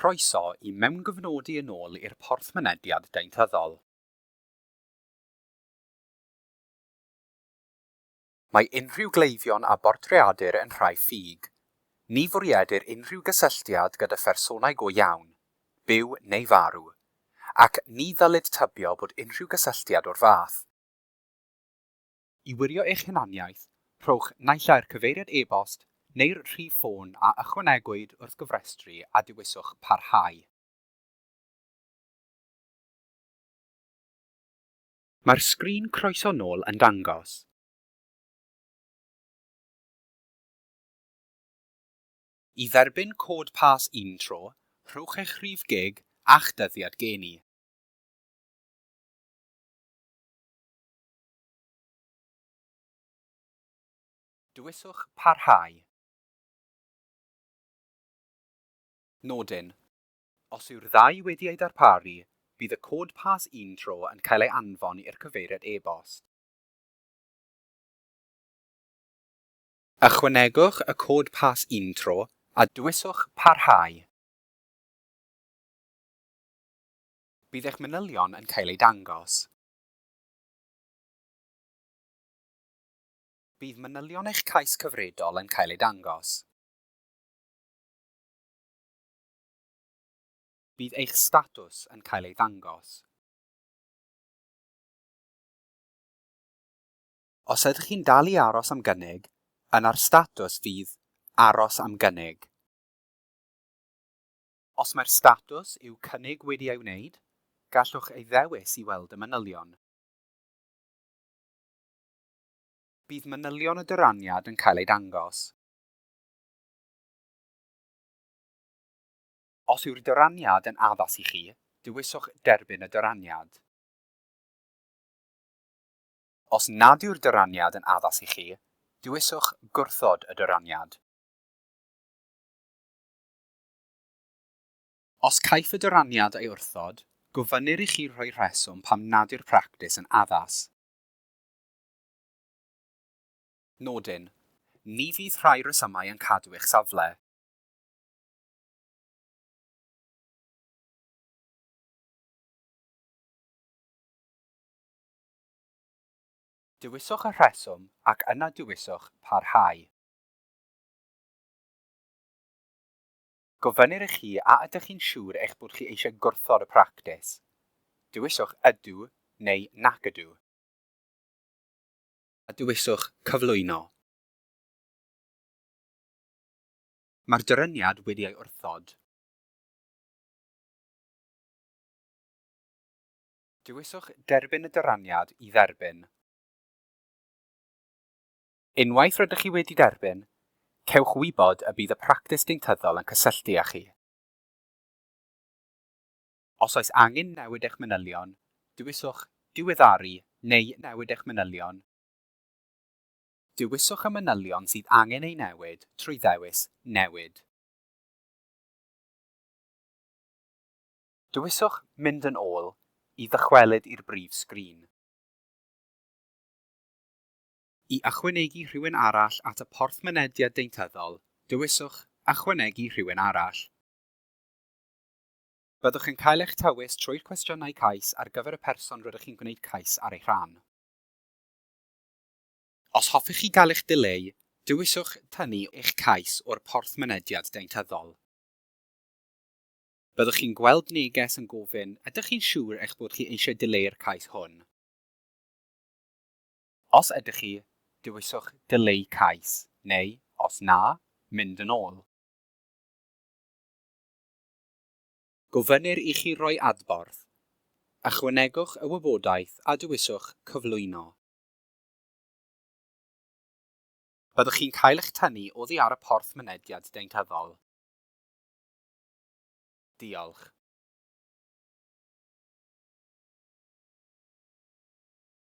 Croeso i mewngofnodi yn ôl i'r porth mynediad deintyddol. Mae unrhyw gleifion a bortreadir yn rhai ffug. Ni fwriedir unrhyw gysylltiad gyda phersonau go iawn, byw neu farw, ac ni ddylid tybio bod unrhyw gysylltiad o'r fath. I wirio eich hunaniaeth, rhowch naill ai'r cyfeiriad e-bost neu'r rhif ffôn a ychwanegwyd wrth gofrestru a dewiswch Parhau. Mae'r sgrin Croeso Nôl yn dangos. I dderbyn cod pas untro, rhowch eich rhif gig a'ch dyddiad geni. Dewiswch Parhau. Nodyn, Os yw'r ddau wedi eu darparu, bydd y cod pas untro yn cael ei anfon i'r cyfeiriad e-bost. Ychwanegwch y cod pas untro a dewiswch Parhau. Bydd eich manylion yn cael eu dangos. Bydd manylion eich cais cyfredol yn cael eu dangos. Bydd eich statws yn cael ei ddangos. Os ydych chi'n dal i aros am gynnig, yna'r statws fydd Aros am gynnig. Os mai'r statws yw Cynnig wedi ei wneud, gallwch ei ddewis i weld y manylion. Bydd manylion y dyraniad yn cael eu dangos. Os yw'r dyraniad yn addas i chi, dewiswch Derbyn y dyraniad. Os nad yw'r dyraniad yn addas i chi, dewiswch Gwrthod y dyraniad. Os caiff y dyraniad ei wrthod, gofynnir i chi roi rheswm pam nad yw'r practis yn addas. Nodyn, Ni fydd rhai rhesymau yn cadw eich safle. Dewiswch y rheswm ac yna dewiswch Parhau. Gofynnir i chi a ydych chi'n siŵr eich bod chi eisiau gwrthod y practis. Dewiswch Ydw neu Nac ydw. A dewiswch Cyflwyno. Mae'r dyraniad wedi ei wrthod. Dewiswch Derbyn y dyraniad i dderbyn. Unwaith rydych chi wedi derbyn, cewch wybod y bydd y practis deintyddol yn cysylltu â chi. Os oes angen newid eich manylion, dewiswch Diweddaru neu Newid eich manylion. Dewiswch y manylion sydd angen eu newid trwy ddewis Newid. Dewiswch Mynd yn ôl i ddychwelyd i'r brif sgrin. I ychwanegu rhywun arall at y porth mynediad deintyddol, dewiswch Ychwanegu rhywun arall. Byddwch yn cael eich tywys trwy'r cwestiynau cais ar gyfer y person rydych chi'n gwneud cais ar eu rhan. Os hoffech chi gael eich dileu, dewiswch Tynnu eich cais o'r porth mynediad deintyddol. Byddwch chi'n gweld neges yn gofyn ydych chi'n siŵr eich bod chi eisiau dileu'r cais hwn. Os ydych chi, dewiswch Dileu cais, neu, os na, Mynd yn ôl. Gofynnir i chi roi adborth. Ychwanegwch y wybodaeth a dewiswch Cyflwyno. Byddwch chi'n cael eich tynnu oddi ar y porth mynediad deintyddol. Diolch.